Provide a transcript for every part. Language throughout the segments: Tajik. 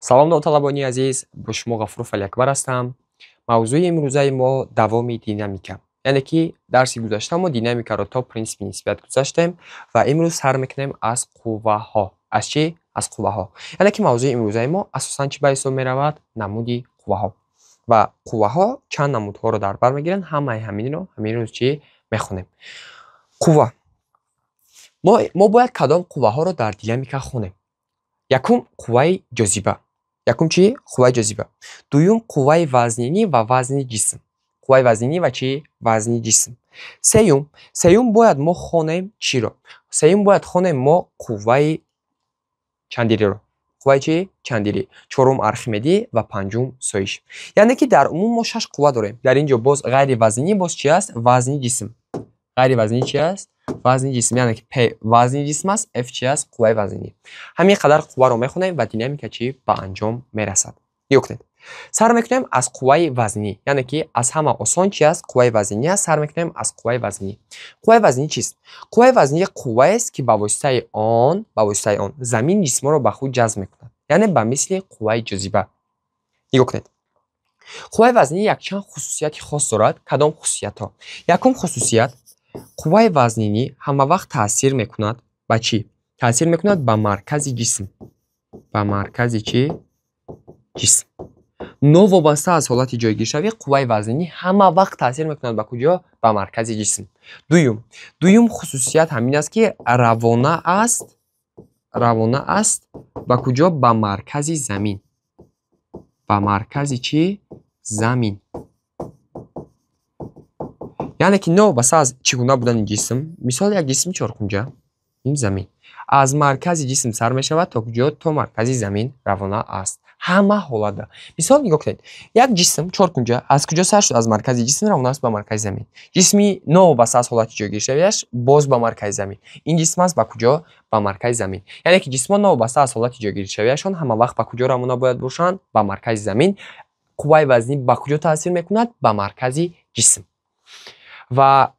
Салом, довталабони азиз, бо шумо Ғафуров Алиакбар ҳастам. Мавзӯи имрӯзаи мо давоми динамика. Яъне ки дарси гузашта мо динамикаро то принсипи нисбият гузаштем ва имрӯз сар мекунем аз қувваҳо. Аз чӣ? Аз қувваҳо. Яъне ки мавзӯи имрӯзаи мо асосан чӣ ба ҳисоб меравад? Намуди қувваҳо. Ва қувваҳо чанд намудҳоро дар бар мегиранд? Ҳамаи ҳаминро ҳамин рӯз чӣ мехонем? Қувва. Мо бояд кадом қувваҳоро дар динамика хонем? Якум, қувваи ҷозиба. Якум чӣ? Қувваи ҷозиба. Дуюм, қувваи вазнинӣ ва вазни ҷисм. Қувваи вазнинӣ ва чӣ? Вазни ҷисм. Сеюм бояд мо хонем чиро? Сеюм бояд хонем мо қувваи чандириро. Қувваи чӣ? Чандирӣ. Чорум, Архимедӣ ва панҷум, соиш. Яъне ки дар умум мо шаш қувва дорем. Дар ин ҷо боз ғайри вазнинӣ боз чӣ аст? Вазни ҷисм. Ғайри вазнинӣ чӣ аст? Вазни ҷисм. Яъне ки P вазни ҷисм аст, F чӣ аст? Қувваи вазнинӣ. Ҳамин қадар қувваро мехонем ва динамика чӣ ба анҷом мерасад. Нигоҳ кунед. Сар мекунем аз қувваи вазнинӣ. Яъне ки аз ҳама осон чӣ аст? Қувваи вазнинӣ аст. Сар мекунем аз қувваи вазнинӣ. Қувваи вазнинӣ чист? Қувваи вазнинӣ қувваест, ки ба воситаи он замин ҷисмҳоро ба худ ҷазб мекунад. Яъне ба мисли қувваи ҷозиба. Нигоҳ кунед. Қувваи вазнинӣ якчанд хусусияти хос дорад. Кадом хусусиятҳо? Якум хусусият: қувваи вазнинӣ ҳамавақт таъсир мекунад ба чӣ? Таъсир мекунад ба маркази ҷисм. Ба маркази чӣ? Ҷисм. Новобаста аз ҳолати ҷойгиршавӣ, қувваи вазнинӣ ҳама вақт таъсир мекунад ба куҷо? Ба маркази ҷисм. Дуюм хусусият ҳамин аст, ки равона аст ба куҷо? Ба маркази замин. Ба маркази чӣ? Замин. Яъне ки новобаста аз чӣ гуна будани ҷисм, мисол, як ҷисми чоркунҷа, ин замин, аз маркази ҷисм сар мешавад, то куҷо? То маркази замин равона аст ҳама ҳолатда. Мисол, нигоҳ кунед, як ҷисм чоркунҷа аз куҷо сар шуд? Аз маркази ҷисм равона аст ба маркази замин. Ҷисми новобаста аз ҳолати ҷойгиршавиаш боз ба маркази замин. Ин ҷисм аст ба куҷо? Ба маркази замин. Яъне ки ҷисмҳо новобаста аз ҳолати ҷойгиршавиашон ҳама вақт ба куҷо равона бояд бошанд? Ба маркази замин. Қувваи вазнӣ ба куҷо таъсир мекунад? Ба маркази ҷисм. Ва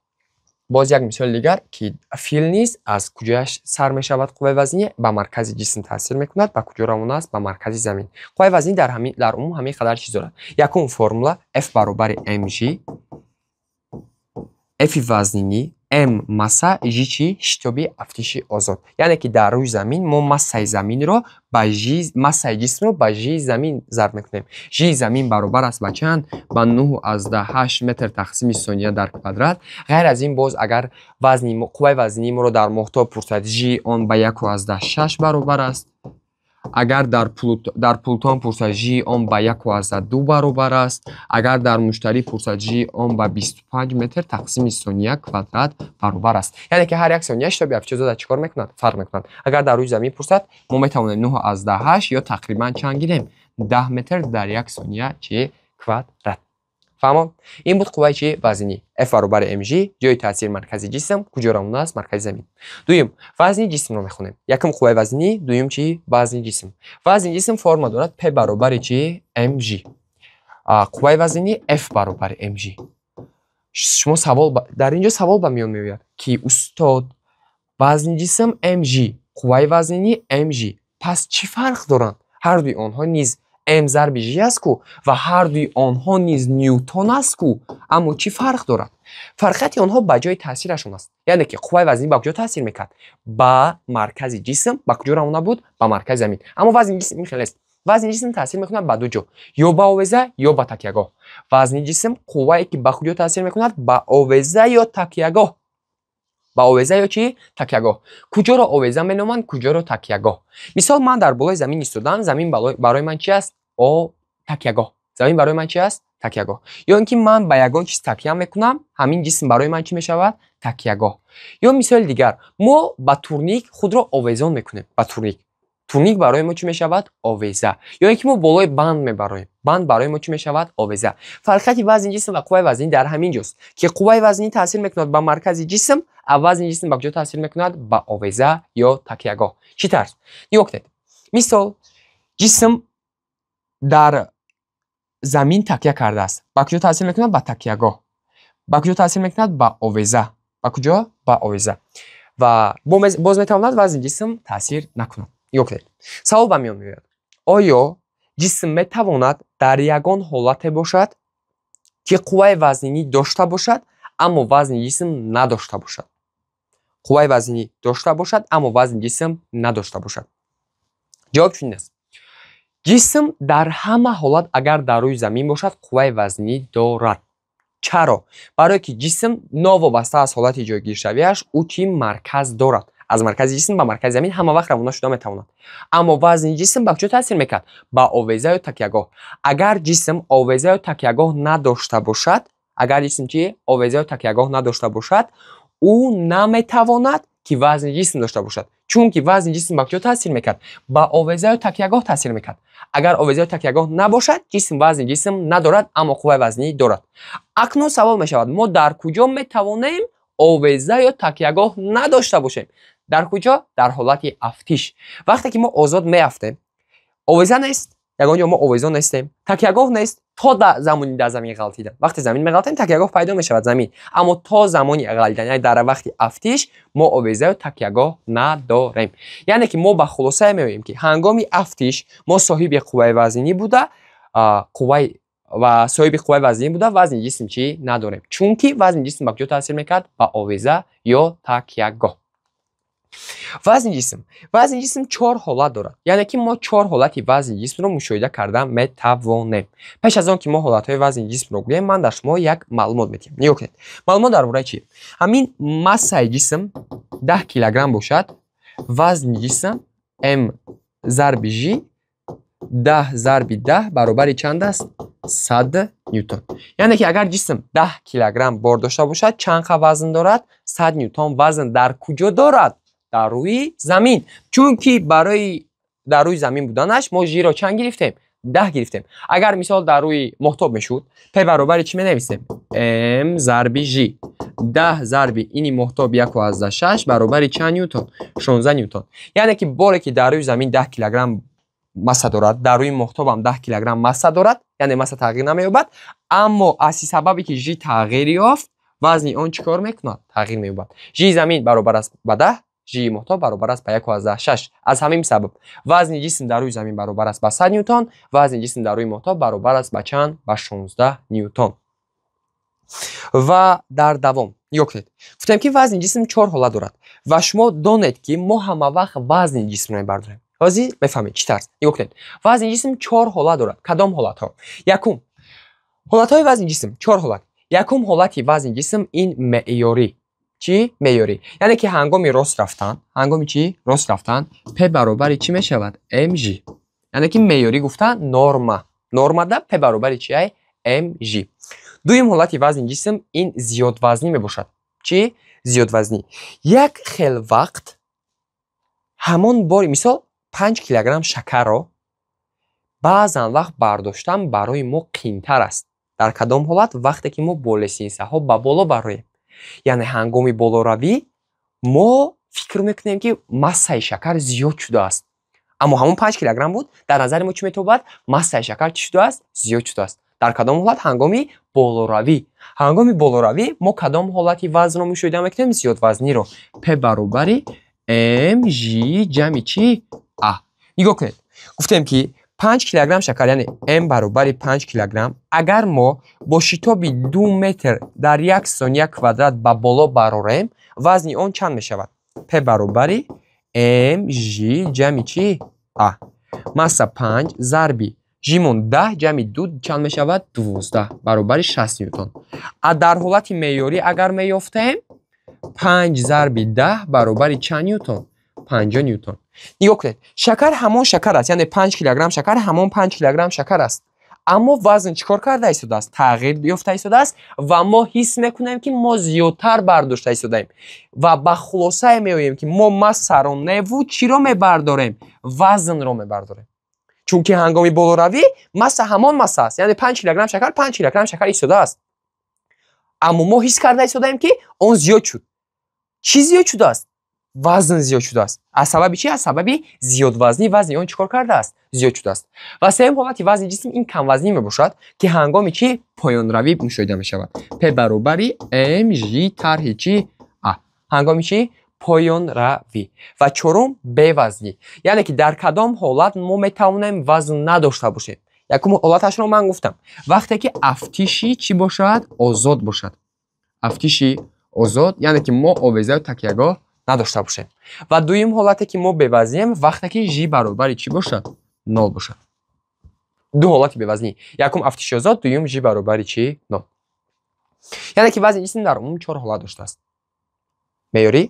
боз як мисоли дигар, ки фил низ аз куҷояш сар мешавад қувваи вазнӣ? Ба маркази ҷисм таъсир мекунад. Ба куҷо равона аст? Ба маркази замин. Қувваи вазнӣ дар умум ҳамин қадар чиз дорад. Якум формула: F баробари mg. F вазнинӣ, m масса, g чӣ? Шитоби афтиши озод. Яъне ки дар рӯи замин мо массаи заминро ба g, массаи ҷисмро ба g замин зарб мекунем. G замин баробар аст ба чанд? Ба 9,8 метр тақсими сония дар квадрат. Ғайр аз ин, боз агар вазни қувваи вазнинии моро дар моҳтоб пурсад, g он ба 1,6 баробар аст. Агар дар Плутон пурсад, g он ба 1,2 баробар аст. Агар дар Муштарӣ пурсад, g он ба 25 метр тақсими сония квадрат баробар аст. Яъне ки ҳар як сония шитоби афтиши озода чӣ кор мекунад? Фарқ мекунад. Агар дар рӯи замин пурсад, мо метавонем 9,8 ё тақрибан чанд гирем? 10 метр дар як сония чи квадрат. Фаҳмон? Ин буд қувваи чи? Вазнинӣ. F баробари mg, ҷои таъсири маркази ҷисм, куҷо равона аст? Маркази замин. Дуюм, вазни ҷисмро мехонем. Якум, қувваи вазнинӣ, дуюм чи? Вазни ҷисм. Вазни ҷисм формула дорад: p баробари чи? Mg. Қувваи вазнинӣ: f баробари mg. Шумо савол, дар ин ҷо савол ба миён меояд, ки устод, вазни ҷисм mg, қувваи вазнинӣ mg, пас чӣ фарқ доранд? Ҳардуи онҳо низ m зарби g аст ку ва ҳардуи онҳо низ ньютон аст ку, аммо чӣ фарқ дорад? Фарқияти онҳо ба ҷои таъсирашон аст. Яъне ки қувваи вазнинӣ ба куҷо таъсир мекард? Ба маркази ҷисм. Ба куҷо равона буд? Ба маркази замин. Аммо вазни ҷисм ин хел нест. Вазни ҷисм таъсир мекунад ба ду ҷо: ё ба овеза, ё ба такягоҳ. Вазни ҷисм қуввае, ки ба куҷо таъсир мекунад? Ба овеза ё такягоҳ. Ба овеза ё чӣ? Такягоҳ. Куҷоро овеза меноманд, куҷоро такягоҳ? Мисол, ман дар болои замин истодам. Замин барои ман чи аст? О, такягоҳ. Замин барои ман чи аст? Такягоҳ. Ё ин ки ман ба ягон чиз такя мекунам, ҳамин ҷисм барои ман чӣ мешавад? Такягоҳ. Ё мисоли дигар, мо ба турник худро овезон мекунем, ба турник. Турник барои мо чӣ мешавад? Овеза. Ё ин ки мо болои банд мебароем, банд барои мо чӣ мешавад? Овеза. Фарқияти вазни ҷисм ва қувваи вазнинӣ дар ҳамин ҷост, ки қувваи вазнинӣ таъсир мекунад ба маркази ҷисм, а вазни ҷисм ба куҷо таъсир мекунад? Ба овеза ё такягоҳ. Чӣ тарз? Нигоҳ кунед, мисол, ҷисм дар замин такя кардааст. Ба куҷо таъсир мекунад? Ба такягоҳ. Ба куҷо таъсир мекунад? Ба овеза. Ба куҷо? Ба овеза. Ва боз метавонад вазни ҷисм таъсир накунад. Нигоҳ кунед, савол ба миён меояд: оё Ҷисм метавонад дар ягон ҳолате бошад, ки қувваи вазнинӣ дошта бошад, аммо вазни ҷисм надошта бошад. Қувваи вазнинӣ дошта бошад, аммо вазни ҷисм надошта бошад. Ҷавоб чунин аст. Ҷисм дар ҳама ҳолат, агар дар рӯи замин бошад, қувваи вазнинӣ дорад. Чаро? Барое ки ҷисм новобаста аз ҳолати ҷойгиршавиаш, ӯ чӣ марказ дорад. Аз маркази ҷисм ба маркази замин ҳама вақт равона шуда метавонад. Аммо вазни ҷисм ба куҷо таъсир мекард? Ба овеза ё такягоҳ. Агар ҷисм овеза ё такягоҳ надошта бошад, агар ҷисм чи овеза ё такягоҳ надошта бошад, ӯ наметавонад ки вазни ҷисм дошта бошад. Чунки вазни ҷисм ба куҷо таъсир мекард? Ба овеза ё такягоҳ таъсир мекард. Агар овеза ё такягоҳ набошад, ҷисм вазни ҷисм надорад, аммо қувваи вазнӣ дорад. Акнун савол мешавад, мо дар куҷо метавонем овеза ё такягоҳ надошта бошем? Дар куҷо? Дар ҳолати афтиш. Вақте ки мо озод меафтем, овеза нест, ягон ҷо мо овезон нестем, такягоҳ нест, то замони дар замин ғалтидан. Вақте замин меғалтем, такягоҳ пайдо мешавад замин. Аммо то замони ғалтидан, яъне дар вақти афтиш, мо овеза ё такягоҳ надорем. Яъне ки мо ба хулосае меоем, ки ҳангоми афтиш мо соҳиби қувваи вазнинӣ буда, қувваи ва соҳиби қувваи вазнинӣ буда, вазни ҷисм чӣ надорем. Чунки вазни ҷисм ба куҷо таъсир мекард? Ба овеза ё такягоҳ. Вазни ҷисм. Вазни ҷисм чор ҳолат дорад. Яъне ки мо чор ҳолати вазни ҷисмро мушоҳида карда метавонем. Пеш аз он ки мо ҳолатҳои вазни ҷисмро гӯем, ман дар шумо як маълумот медиҳам. Нигоҳ кунед. Маълумот дар бораи чӣ? Ҳамин массаи ҷисм 10 килограмм бошад, вазни ҷисм m зарби g 10 зарби 10 баробари чанд аст? 100 ньютон. Яъне ки агар ҷисм 10 килограмм бор дошта бошад, чанд қа вазн дорад? 100 ньютон вазн дар куҷо дорад? Дар рӯи замин. Чунки барои дар рӯи замин буданаш мо g-ро чанд гирифтем? 10 гирифтем. Агар мисол дар рӯи моҳтоб мешуд, p баробари чӣ менависем? M зарби g. 10 зарби ини моҳтоб 1,6 баробари чанд ньютон? 16 ньютон. Яъне ки боре ки дар рӯи замин 10 килограмм масса дорад, дар рӯи моҳтоб ҳам 10 килограмм масса дорад, яъне масса тағйир намеёбад, аммо аз сабаби ки g тағйир ёфт, вазни он чӣ кор мекунад? Тағйир меёбад. G замин баробар аст ба 10, g моҳтоб баробар аст ба 1,6. Аз ҳамин сабаб вазни ҷисм дар рӯи замин баробар аст ба 100 ньютон, вазни ҷисм дар рӯи моҳтоб баробар аст ба чанд? Ба 16 ньютон. Ва дар давом нигоҳ кунед. Гуфтем ки вазни ҷисм чор ҳолат дорад ва шумо донед ки мо ҳама вақт вазни ҷисмро мебардорем. Ҳозир мефаҳмед чӣ тарз. Нигоҳ кунед. Вазни ҷисм чор ҳолат дорад. Кадом ҳолатҳо? Якум, ҳолатҳои вазни ҷисм чор ҳолат. Якум ҳолати вазни ҷисм ин меъёрӣ. Чӣ? Меъёрӣ. Яъне ки ҳангоми рост рафтан, ҳангоми чӣ? Рост рафтан p баробари чӣ мешавад? mg. Яъне ки меъёрӣ гуфта норма. Нормада p баробари чӣ ай? mg. Дуюм ҳолати вазни ҷисм ин зиёдвазнӣ мебошад. Чӣ? Зиёдвазнӣ. Як хел вақт ҳамон бори, мисол 5 килограмм шакарро баъзан вақт бардоштан барои мо қиинтар аст. Дар кадом ҳолат? Вақте ки мо бо лесинсаҳо ба боло бароем. Яъне ҳангоми болоравӣ мо фикр мекунем, ки массаи шакар зиёд шудааст. Аммо ҳамон 5 килограмм буд, дар назари мо чӣ метобад? Массаи шакар чӣ шудааст? Зиёд шудааст. Дар кадом ҳолат? Ҳангоми болоравӣ. Ҳангоми болоравӣ мо кадом ҳолати вазнро мушоҳида мекунем? Зиёдвазниро. P баробари mg ҷамъи чӣ? А. Нигоҳ кунед. Гуфтем ки 5 килограмм шакар, яъне m баробари 5 килограмм, агар мо бо шитоби 2 метр дар 1 сония квадрат ба боло барорем, вазни он чанд мешавад? P баробари mg ҷамъи чӣ? А. Масса 5 зарби g-мон 10 ҷамъи 2 чанд мешавад? 12 баробари 60 ньютон. А дар ҳолати меъёрӣ агар меёфтем, 5 зарби 10 баробари чанд ньютон? 50 ньютон. Нигоҳ кунед, шакар ҳамон шакар аст, яъне 5 килограмм шакар ҳамон 5 килограмм шакар аст. Аммо вазн чӣ кор карда истодааст? Тағйир ёфта истодааст ва мо ҳис мекунем, ки мо зиёдтар бардошта истодаем. Ва ба хулосае меоем, ки мо массаро неву чиро мебардорем? Вазнро мебардорем. Чунки ҳангоми болоравӣ масса ҳамон масса аст, яъне 5 килограмм шакар 5 килограмм шакар истодааст. Аммо мо ҳис карда истодаем, ки он зиёд шуд. Чӣ зиёд шудааст? Вазн зиёд шудааст. Аз сабаби чӣ? Аз сабаби зиёдвазнӣ вазни он чӣ кор кардааст? Зиёд шудааст. Ва сеюм ҳолати вазни ҷисм ин камвазнӣ мебошад, ки ҳангоми чӣ? Поёнравӣ мушоҳида мешавад. P баробари mg тарҳи чӣ? А. Ҳангоми чӣ? Поёнравӣ. Ва чорум, бевазнӣ. Яъне ки дар кадом ҳолат мо метавонем вазн надошта бошем? Якум ҳолаташро ман гуфтам. Вақте ки афтиши чӣ бошад? Озод бошад. Афтиши озод, яъне ки мо овезаю такягоҳ надошта бошем. Ва дуюм ҳолате ки мо бевазнем, вақте ки ж баробари чӣ бошад? Нол бошад. Ду ҳолати бевазнӣ. Якум афтиши озод, дуюм ж баробари чӣ? Нол. Яъне ки вазни ҷисм дар умум чор ҳолат доштааст. Меъёрӣ,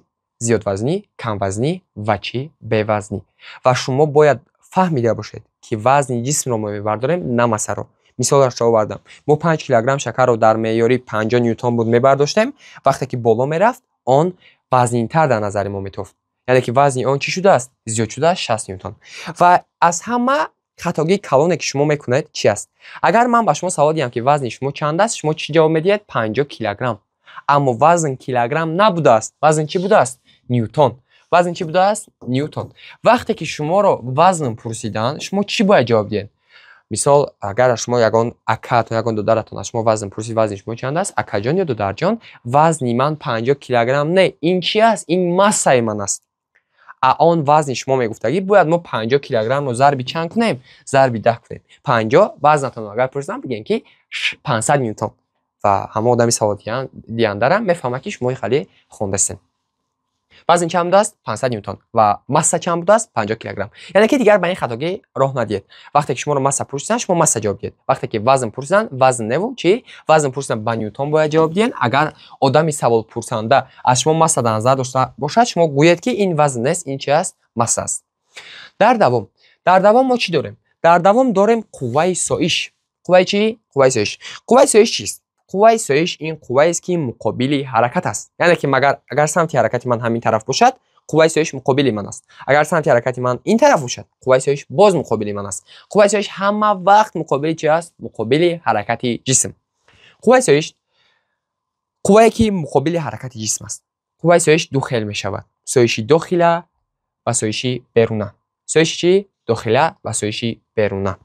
зиёдвазнӣ, камвазнӣ ва чӣ? Бевазнӣ. Ва шумо бояд фаҳмида бошед, ки вазни ҷисмро мо мебардорем, на массаро. Мисолашро овардам. Мо 5 килограмм шакарро дар меъёри 50 ньютон буд мебардоштем, вақте ки боло мерафт, он вазнинтар дар назари мо метофт. Яъне ки вазни он чӣ шудааст? Зиёд шудааст 60 ньютон. Ва аз ҳама хатогии калоне ки шумо мекунед чӣ аст? Агар ман ба шумо савол диҳам, ки вазни шумо чанд аст, шумо чӣ ҷавоб медиҳед? 50 килограмм. Аммо вазн килограмм набудааст. Вазн чӣ будааст? Ньютон. Вазн чӣ будааст? Ньютон. Вақте ки шуморо вазн пурсиданд, шумо чӣ бояд ҷавоб диҳед? Мисол, агар шумо ягон акаатон, ягон додаратон аз шумо вазн пурсид, вазни шумо чанд аст? Акаҷон ё додарҷон, вазни ман 50 килограмм не. Ин чӣ аст? Ин массаи ман аст. А он вазни шумо мегуфтагӣ, бояд мо 50 килограммро зарби чанд кунем? Зарби 10 кунем. 50 вазнатонро агар пурсидам, бигӯем ки 500 ньютон. Ва ҳама одами саволдиҳандарам мефаҳмад, ки шумо хеле хондастед. Вазн чанд будааст? 500 ньютон. Ва масса чанд будааст? 50 килограмм. Яъне ки дигар ба ин хатогӣ роҳ надиҳед. Вақте ки шуморо масса пурсиданд, шумо масса ҷавоб диҳед. Вақте ки вазн пурсиданд, вазн неву чӣ? Вазн пурсиданд, ба ньютон бояд ҷавоб диҳед. Агар одами саволпурсанда аз шумо масса дар назар дошта бошад, шумо гӯед, ки ин вазн нест, ин чи аст? Масса аст. Дар давом мо чӣ дорем? Дар давом дорем қувваи соиш. Қувваи чӣ? Қувваи соиш. Қувваи соиш чист? Қувваи соиш ин қувваест, ки муқобили ҳаракат аст. Яъне ки магар агар самти ҳаракати ман ҳамин тараф бошад, қувваи соиш муқобили ман аст. Агар самти ҳаракати ман ин тараф бошад, қувваи соиш боз муқобили ман аст. Қувваи соиш ҳама вақт муқобили чи аст? Муқобили ҳаракати ҷисм. Қувваи соиш қуввае ки муқобили ҳаракати ҷисм аст. Қувваи соиш ду хел мешавад: соиши дохила ва соиши беруна. Соиши чӣ? Дохила ва соиши беруна.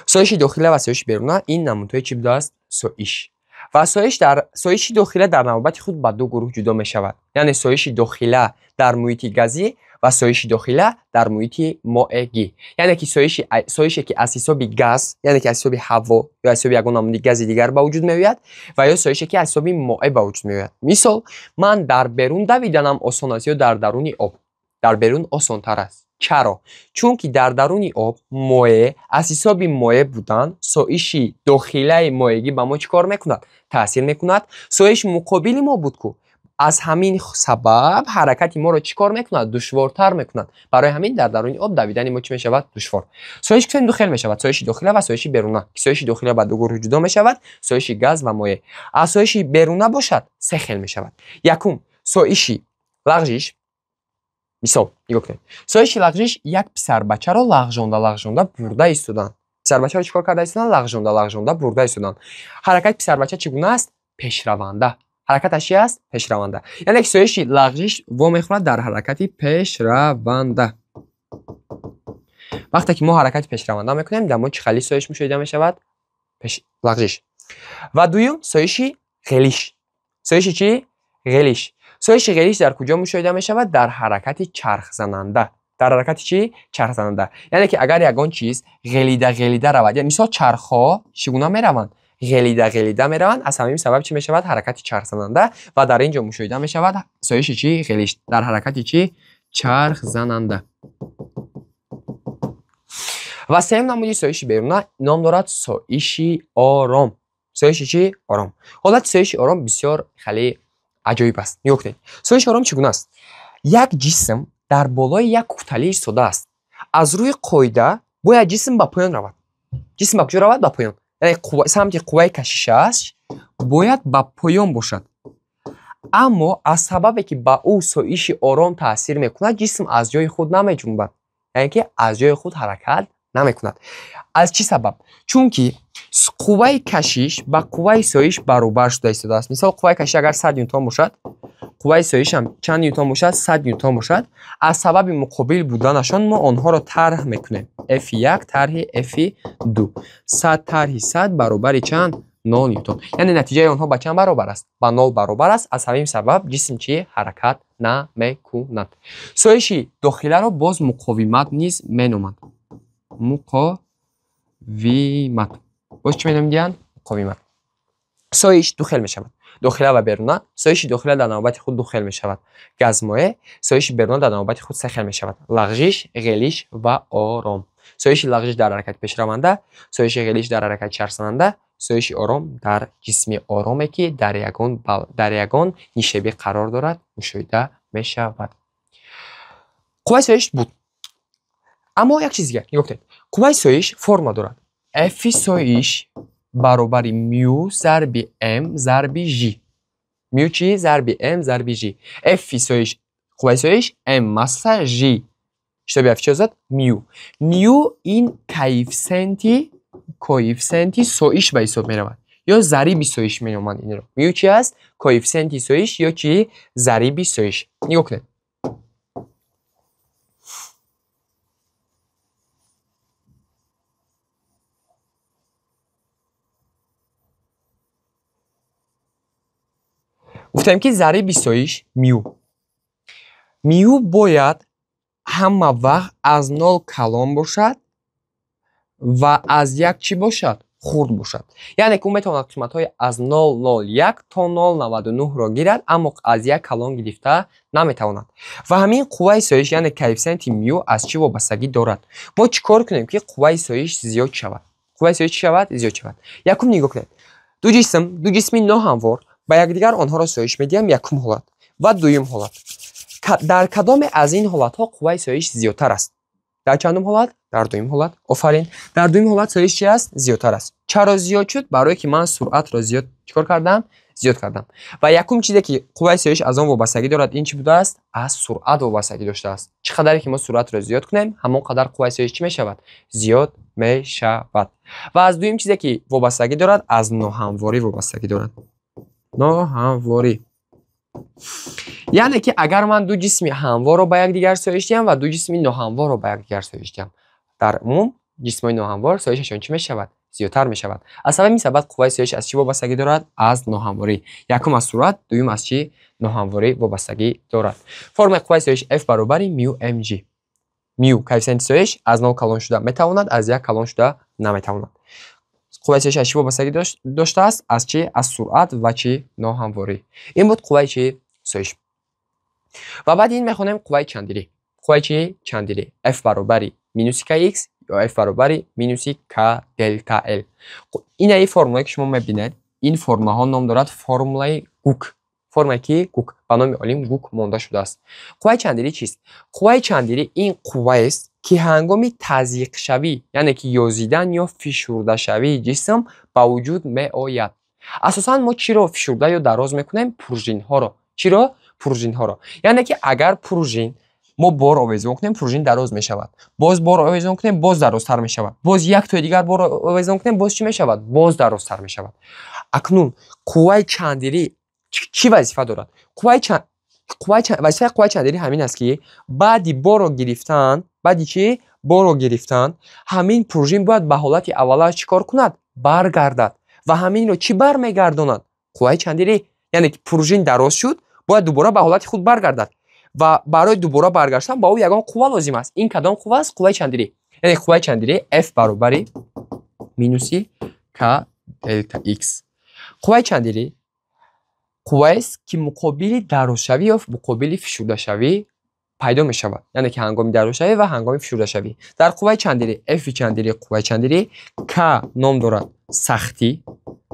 Соиши дохила ва соиши беруна ин намудҳои чӣ будааст? Соиш. Ва соиш дар соиши дохила дар навбати худ ба ду гурӯҳ ҷудо мешавад, яъне соиши дохила дар муҳити газӣ ва соиши дохила дар муҳити моегӣ. Яъне ки соише ки аз ҳисоби газ, яъне ки аз ҳисоби ҳаво ё аз ҳисоби ягон намуди гази дигар ба вуҷуд меояд, ва ё соише ки аз ҳисоби моеъ ба вуҷуд меояд. Мисол, ман дар берун давиданам осон аст ё дар даруни об? Дар берун осонтар аст. Чаро? Чунки дар даруни об моеъ, аз ҳисоби моеъ будан, соиши дохилаи моегӣ ба мо чӣ кор мекунад? Таъсир мекунад. Соиш муқобили мо буд ку, аз ҳамин сабаб ҳаракати моро чӣ кор мекунад? Душвортар мекунад. Барои ҳамин дар даруни об давидани мо чӣ мешавад? Душвор. Соиш гуфтем ду хел мешавад: соиши дохила ва соиши беруна. Соиши дохила ба ду гурӯҳ ҷудо мешавад: соиши газ ва моеъ. Аз соиши беруна бошад, се хел мешавад. Якум, соиши лағжиш. Мисол, нигоҳ кунед, соиши лағжиш: як писарбачаро лағжонда лағжонда бурда истоданд. Писарбачаро чӣ кор карда истоданд? Лағжонда лағжонда бурда истоданд. Ҳаракати писарбача чӣ гуна аст? Пешраванда. Ҳаракаташ чи аст? Пешраванда. Яъне ки соиши лағжиш вомехӯрад дар ҳаракати пешраванда. Вақте ки мо ҳаракати пешраванда мекунем, дар мо чӣ хели соиш мушоҳида мешавад? Лағжиш. Ва дуюм, соиши ғелиш. Соиши чӣ? Ғелиш. Соиши ғелиш дар куҷо мушоҳида мешавад? Дар ҳаракати чархзананда. Дар ҳаракати чӣ? Чархзананда. Яъне ки агар ягон чиз ғелида ғелида равад, мисол, чархҳо чӣ гуна мераванд? Ғелида ғелида мераванд. Аз ҳамин сабаб чӣ мешавад? Ҳаракати чархзананда. Ва дар ин ҷо мушоҳида мешавад соиши чӣ? Ғелиш дар ҳаракати чӣ? Чархзананда. Ва сеюм намуди соиши беруна ном дорад соиши ором. Соиши чӣ? Ором. Ҳолати соиши ором бисёр хеле аҷоиб аст. Нигоҳ кунед, соиши ором чӣ гуна аст? Як ҷисм дар болои як куфталӣ истодааст. Аз рӯи қоида бояд ҷисм ба поён равад. Ҷисм ба куҷо равад? Ба поён. Яъне самти қувваи кашишаш бояд ба поён бошад. Аммо аз сабабе ки ба ӯ соиши ором таъсир мекунад, ҷисм аз ҷои худ намеҷунбад, яъне ки аз ҷои худ ҳаракат намекунад. Аз чӣ сабаб? Чунки қувваи кашиш ба қувваи соиш баробар шуда истодааст. Мисол, қувваи кашиш агар 100 ньютон бошад, қувваи соишам чанд ньютон бошад? 100 ньютон бошад. Аз сабаби муқобил буданашон мо онҳоро тарҳ мекунем: f1 тарҳи f2, 100 тарҳи 100 баробари чанд? 0 ньютон. Яъне натиҷаи онҳо ба чанд баробар аст? Ба 0 баробар аст. Аз ҳамин сабаб ҷисм чӣ? Ҳаракат намекунад. Соиши дохиларо боз муқовимат низ меноманд. Муқовимат. Боз чӣ меномидиянд? Муқовимат. Соиш ду хел мешавад. Дохила ва беруна. Соиши дохила дар навбати худ ду хел мешавад. Газмоеъ. Соиши беруна дар навбати худ се хел мешавад. Лағжиш, ғелиш ва ором. Соиши лағжиш дар ҳаракати пешраванда, соиши ғелиш дар ҳаракати чархзананда, соиши ором дар ҷисми ороме, ки дар ягон нишебӣ қарор дорад, мушоҳида мешавад. Қувваи соиш буд. Аммо як чиз дигар, нигоҳ кунед. Қувваи соиш форма дорад. F соиш баробари мю зарби m зарби g. Мю чӣ? Зарби m зарби g. F соиш, қувваи соиш, m масса, g шитоби афтиши озод, мю. Мю ин коэффисиенти соиш ба ҳисоб меравад. Ё зариби соиш меноманд инро. Мю чӣ аст? Коэффисиенти соиш ё чӣ? Зариби соиш. Нигоҳ кунед. Гуфтем ки зариби соиш мю. Мю бояд ҳама вақт аз 0 калон бошад ва аз 1 чӣ бошад? Хурд бошад. Яъне ки ӯ метавонад қиматҳои аз 0,01 то 0,99-ро гирад, аммо аз 1 калон гирифта наметавонад. Ва ҳамин қувваи соиш, яъне коэффисиенти мю аз чӣ вобастагӣ дорад? Мо чӣ кор кунем, ки қувваи соиш зиёд шавад? Қувваи соиш чӣ шавад? Зиёд шавад. Якум нигоҳ кунед. Ду ҷисми ноҳамвор ба якдигар онҳоро соиш медиҳам, якум ҳолат ва дуюм ҳолат. Дар кадоме аз ин ҳолатҳо қувваи соиш зиёдтар аст? Дар чандум ҳолат? Дар дуюм ҳолат. Офарин. Дар дуюм ҳолат соиш чӣ аст? Зиёдтар аст. Чаро зиёд шуд? Барое ки ман суръатро зиёд чӣ кор кардам? Зиёд кардам. Ва якум чизе ки қувваи соиш аз он вобастагӣ дорад, ин чӣ будааст? Аз суръат вобастагӣ доштааст. Чӣ қадаре ки мо суръатро зиёд кунем, ҳамон қадар қувваи соиш чӣ мешавад? Зиёд мешавад. Ва аз дуюм чизе ки вобастагӣ дорад, аз ноҳамворӣ вобастагӣ дорад. Ноҳамворӣ. Яъне ки агар ман ду ҷисми ҳамворро ба якдигар соиш диҳам ва ду ҷисми ноҳамворро ба якдигар соиш диҳам, дар умум ҷисмҳои ноҳамвор соишашон чӣ мешавад? Зиёдтар мешавад. Аз ҳамин сабаб қувваи соиш аз чӣ вобастагӣ дорад? Аз ноҳамворӣ. Якум аз суръат, дуюм аз чӣ? Ноҳамворӣ вобастагӣ дорад. Формаи қувваи соиш F баробари мю mg. Мю коэффисиенти соиш аз 0 калон шуда метавонад, аз 1 калон шуда наметавонад. Қувваи соиш аз чӣ вобастагӣ доштааст? Аз чӣ? Аз суръат ва чӣ? Ноҳамворӣ. Ин буд қувваи чӣ? Соиш. Ва баъд ин мехонем қувваи чандирӣ. Қувваи чӣ? Чандирӣ. F баробари минуси kx ё F баробари минуси k делта L. Ин формулае ки шумо мебинед, ин формулаҳо ном дорад формулаи Гук. Формулае ки Гук ба номи олим Гук монда шудааст. Қувваи чандирӣ чист? Қувваи чандирӣ ин қувваест, ки ҳангоми тазйиқшавӣ, яъне ки ёзидан ё фишурдашавии ҷисм ба вуҷуд меояд. Асосан мо чиро фишурда ё дароз мекунем? Пружинҳоро. Чиро? Пружинҳоро. Яъне ки агар пружин мо бор овезон кунем, пружин дароз мешавад. Боз бор овезон кунем, боз дарозтар мешавад. Боз як тои дигар бор овезон кунем, боз чӣ мешавад? Боз дарозтар мешавад. Акнун қувваи чандирӣ чӣ вазифа дорад? Вазифаи қувваи чандирӣ ҳамин аст, ки баъди борро гирифтан, баъди чӣ? Борро гирифтан, ҳамин пружин бояд ба ҳолати аввалаш чӣ кор кунад? Баргардад. Ва ҳаминро чӣ бармегардонад? Қувваи чандирӣ. Яъне ки пружин дароз шуд, бояд дубора ба ҳолати худ баргардад. Ва барои дубора баргаштан ба ӯ ягон қувва лозим аст. Ин кадом қувва аст? Қувваи чандирӣ. Яъне қувваи чандирӣ F баробари минуси k делта x. Қувваи чандирӣ қувваест, ки муқобили дарозшавӣ ё муқобили фишурдашавӣ пайдо мешавад. Яъне ки ҳангоми дарозшавӣ ва ҳангоми фишурдашавӣ. Дар қувваи чандирӣ F чандирӣ қувваи чандирӣ K ном дорад сахтӣ,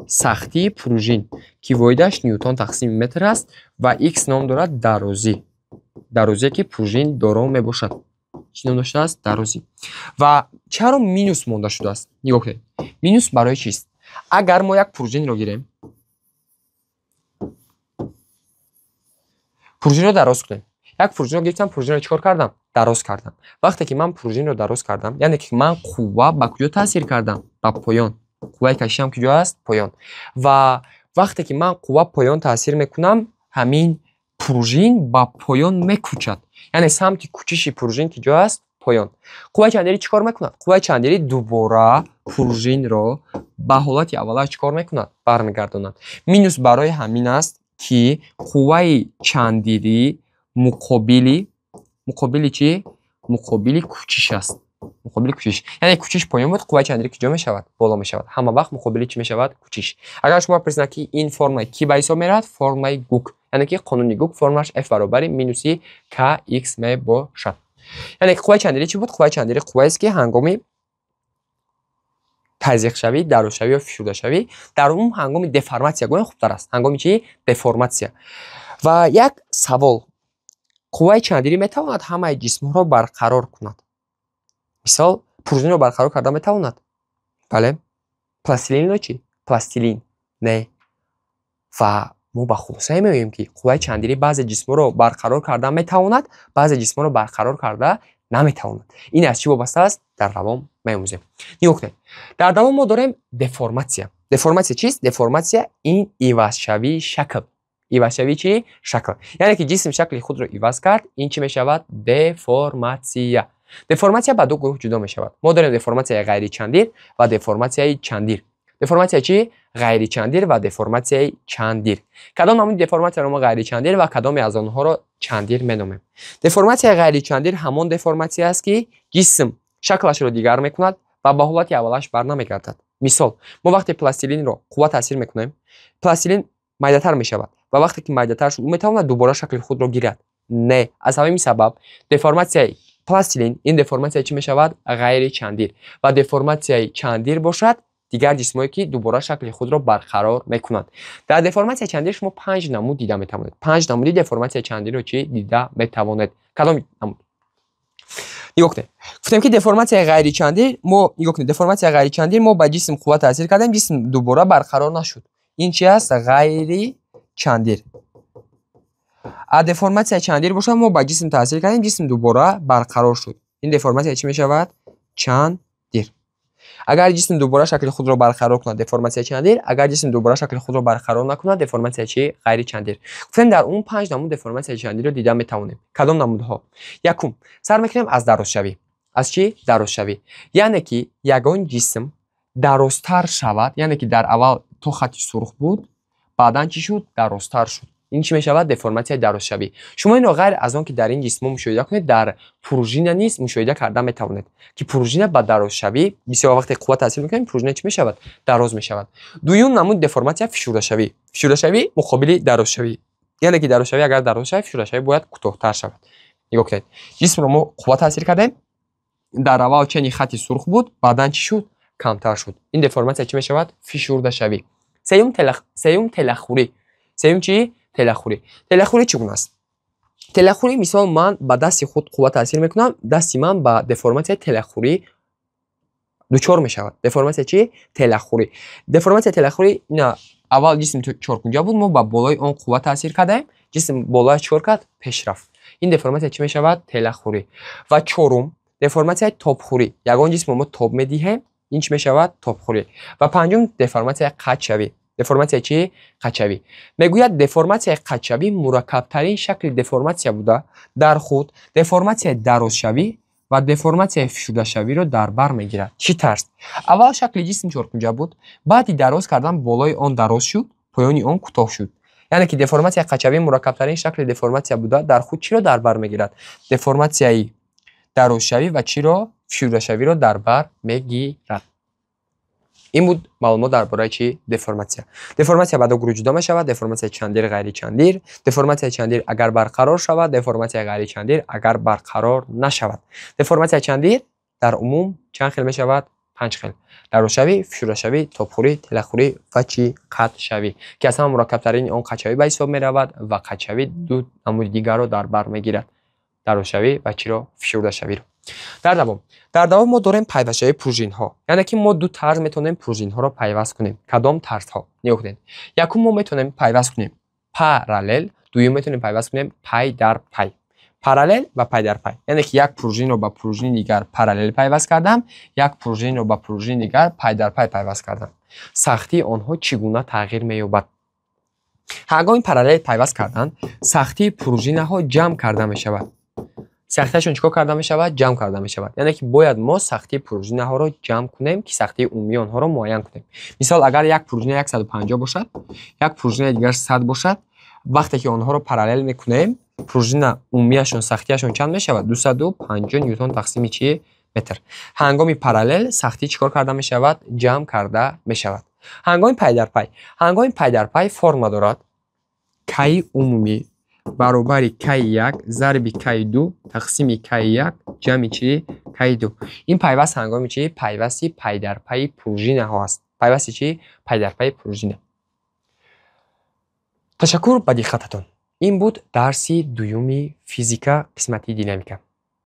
сахтии пружин, ки воҳидаш ньютон тақсими метр аст, ва x ном дорад дарозӣ. Дарозие ки пружин доро мебошад. Чӣ ном доштааст? Дарозӣ. Ва чаро минус монда шудааст? Нигоҳ кунед. Минус барои чист? Агар мо як пружинро гирем, пружинро дароз кунем. Як пружинро гирифтам, пружинро чӣ кор кардам? Дароз кардам. Вақте ки ман пружинро дароз кардам, яъне ки ман қувва ба куҷо таъсир кардам? Ба поён. Қувваи кашишам куҷо аст? Поён. Ва вақте ки ман қувва поён таъсир мекунам, ҳамин пружин ба поён мекӯчад. Яъне самти кӯчиши пружин куҷо аст? Поён. Қувваи чандирӣ чӣ кор мекунад? Қувваи чандирӣ дубора Пружинро ба ҳолати аввалаш чӣ кор мекунад? Бармегардонад. Минус барои ҳамин аст, ки қувваи чандирӣ муқобили чӣ? Муқобили кӯчиш аст. Муқобили кӯчиш. Яъне кӯчиш поён буд, қувваи чандирӣ куҷо мешавад? Боло мешавад. Ҳама вақт муқобили чӣ мешавад? Кӯчиш. Агар шумо пурсед, ки ин формула кӣ ба ҳисоб меравад? Формулаи Гук. Яъне ки қонуни Гук формулаш F баробари минуси Kx мебошад. Яъне қувваи чандирӣ чӣ буд? Қувваи чандирӣ қувваест, ки ҳангоми тазйиқшавӣ, дарозшавӣ ё фишурдашавӣ, дар умум ҳангоми деформатсия гӯем хубтар аст. Ҳангоми чӣ? Деформатсия. Ва як савол. Қувваи чандирӣ метавонад ҳамаи ҷисмҳоро барқарор кунад? Мисол, пружинро барқарор карда метавонад? Бале. Пластилинро чӣ? Пластилин. Не. Ва мо ба хулосае меоем, ки қувваи чандирӣ баъзе ҷисмҳоро барқарор карда метавонад, баъзе ҷисмҳоро барқарор карда наметавонад. Ин аз чӣ вобаста аст? Дар давом меомӯзем. Нигоҳ кунед. Дар давом мо дорем деформатсия. Деформатсия чист? Деформатсия ин ивазшавии шакл. Ивазшавии чӣ? Шакл. Яъне ки ҷисм шакли худро иваз кард, ин чӣ мешавад? Деформатсия. Деформатсия ба ду гурӯҳ ҷудо мешавад. Мо дорем деформатсияи ғайричандир ва деформатсияи чандир. Деформатсияи чӣ? Ғайричандир ва деформатсияи чандир. Кадом намуди деформатсияро мо ғайричандир ва кадоме аз онҳоро чандир меномем? Деформатсияи ғайричандир ҳамон деформатсия аст, ки ҷисм шаклашро дигар мекунад ва ба ҳолати аввалаш барнамегардад. Мисол, мо вақте пластилинро қувва таъсир мекунем, пластилин майдатар мешавад ва вақте ки майдатар шуд, ӯ метавонад дубора шакли худро гирад? Не. Аз ҳамин сабаб деформатсияи пластилин ин деформатсия чӣ мешавад? Ғайричандир. Ва деформатсияи чандир бошад дигар ҷисмҳое, ки дубора шакли худро барқарор мекунанд. Дар деформатсияи чандир шумо панҷ намуд дида метавонед. Панҷ намуди деформатсияи чандирро чӣ дида метавонед? Кадом намуд? Нигоҳ кунед. Гуфтем, ки деформатсияи ғайричандир, мо нигоҳ кунед, деформатсияи ғайричандир: мо ба ҷисм қувва таъсир кардем, ҷисм дубора барқарор нашуд. Ин чи аст? Ғайричандир. А деформатсияи чандир бошад, мо ба ҷисм таъсир кардем, ҷисм дубора барқарор шуд. Ин деформатсия чӣ мешавад? Чандир. Агар ҷисм дубора шакли худро барқарор кунад, деформатсияи чандир, агар ҷисм дубора шакли худро барқарор накунад, деформатсияи чӣ? Ғайричандир. Гуфтем, дар умум панҷ намуд деформатсияи чандирро дида метавонем. Кадом намудҳо? Якум, сар мекунем аз дарозшавӣ. Аз чӣ? Дарозшавӣ. Яъне ки ягон ҷисм дарозтар шавад, яъне ки дар аввал то хати сурх буд, баъдан чӣ шуд? Дарозтар шуд. Ин чӣ мешавад? Деформатсияи дарозшавӣ. Шумо инро ғайр аз он ки дар ин ҷисмҳо мушоҳида кунед, дар пружина низ мушоҳида карда метавонед, ки пружина ба дарозшавӣ бисёр вақте қувва таъсир мекунем, пружина чӣ мешавад? Дароз мешавад. Дуюм намуди деформатсия фишурдашавӣ. Фишурдашавӣ муқобили дарозшавӣ, яъне ки дарозшавӣ агар дароз шавад, фишурдашавӣ бояд кӯтоҳтар шавад. Нигоҳ кунед, ҷисмро мо қувва таъсир кардем, дар аввал чени хати сурх буд, баъдан чӣ шуд? Камтар шуд. Ин деформатсия чӣ мешавад? Фишурдашавӣ. Сеюм телахӯрӣ. Сеюм чӣ? Телахӯрӣ. Телахӯрӣ чӣ гуна аст? Телахӯрӣ, мисол, ман ба дасти худ қувва таъсир мекунам, дасти ман ба деформатсияи телахӯрӣ дучор мешавад. Деформатсия чӣ? Телахӯрӣ. Деформатсияи телахӯрӣ ина: аввал ҷисм чоркунҷа буд, мо ба болои он қувва таъсир кардаем, ҷисм болояш чикор кард? Пеш рафт. Ин деформатсия чӣ мешавад? Телахӯрӣ. Ва чорум деформатсияи тобхӯрӣ. Ягон ҷисмро мо тоб медиҳем, ин чӣ мешавад? Тобхӯрӣ. Ва панҷум деформатсияи қатъшавӣ. Деформатсияи чӣ? Қатъшавӣ. Мегӯяд, деформатсияи қатъшавӣ мураккабтарин шакли деформатсия буда, дар худ деформатсияи дарозшавӣ ва деформатсияи фишурдашавиро дар бар мегирад. Чӣ тарз? Аввал шакли ҷисм чоркунҷа буд, баъди дароз кардан болои он дароз шуд, поёни он кӯтоҳ шуд. Яъне ки деформатсияи қатъшавӣ мураккабтарин шакли деформатсия буда, дар худ чиро дар бар мегирад? Деформатсияи дарозшавӣ ва чиро? Фишурдашавиро дар бар мегирад. Ин буд маълумот дар бораи чӣ? Деформатсия. Деформатсия ба ду гурӯҳ ҷудо мешавад: деформатсияи чандир, ғайричандир. Деформатсияи чандир агар барқарор шавад, деформатсияи ғайричандир агар барқарор нашавад. Деформатсияи чандир дар умум чанд хел мешавад? Панҷ хел: дарозшавӣ, фишурдашавӣ, тобхӯрӣ, телахӯрӣ ва чӣ? Қатъшавӣ, ки аз ҳама мураккабтарини он қатъшавӣ ба ҳисоб меравад ва қатъшавӣ ду намуди дигарро дар бар мегирад: дарозшавӣ ва чиро? Фишурдашавиро. Дар давом мо дорем пайвастшавии пружинҳо. Яъне ки мо ду тарз метавонем пружинҳоро пайваст кунем. Кадом тарзҳо? Нигоҳ кунед: якум, мо метавонем пайваст кунем параллел, дуюм, метавонем пайваст кунем пай дар пай. Параллел ва пай дар пай, яъне ки як пружинро ба пружини дигар параллел пайваст кардам, як пружинро ба пружини дигар пай дар пай пайваст кардам. Сахтии онҳо чӣ гуна тағйир меёбад? Ҳангоми параллел пайваст кардан сахтии пружинаҳо ҷамъ карда мешавад. Сахтиашон чӣ кор карда мешавад? Ҷамъ карда мешавад. Яъне ки бояд мо сахтии пружинаҳоро ҷамъ кунем, ки сахтии умумии онҳоро муайян кунем. Мисол, агар як пружина 150 бошад, як пружинаи дигар 100 бошад, вақте ки онҳоро параллел мекунем, пружина умумиашон сахтиашон чанд мешавад? 250 ньютон тақсими чи? Метр. Ҳангоми параллел сахтӣ чӣ кор карда мешавад? Ҷамъ карда мешавад. Ҳангоми пайдарпай. Ҳангоми пайдарпай форма дорад: кай умумӣ баробари кай як зарби кай ду тақсими кай як ҷамъи чи? Кай ду. Ин пайваст ҳангоми чи? Пайвасти пайдарпайи пружинаҳо аст. Пайвасти чи? Пайдарпайи пружина. Ташаккур ба диққататон. Ин буд дарси дуюми физика, қисмати динамика.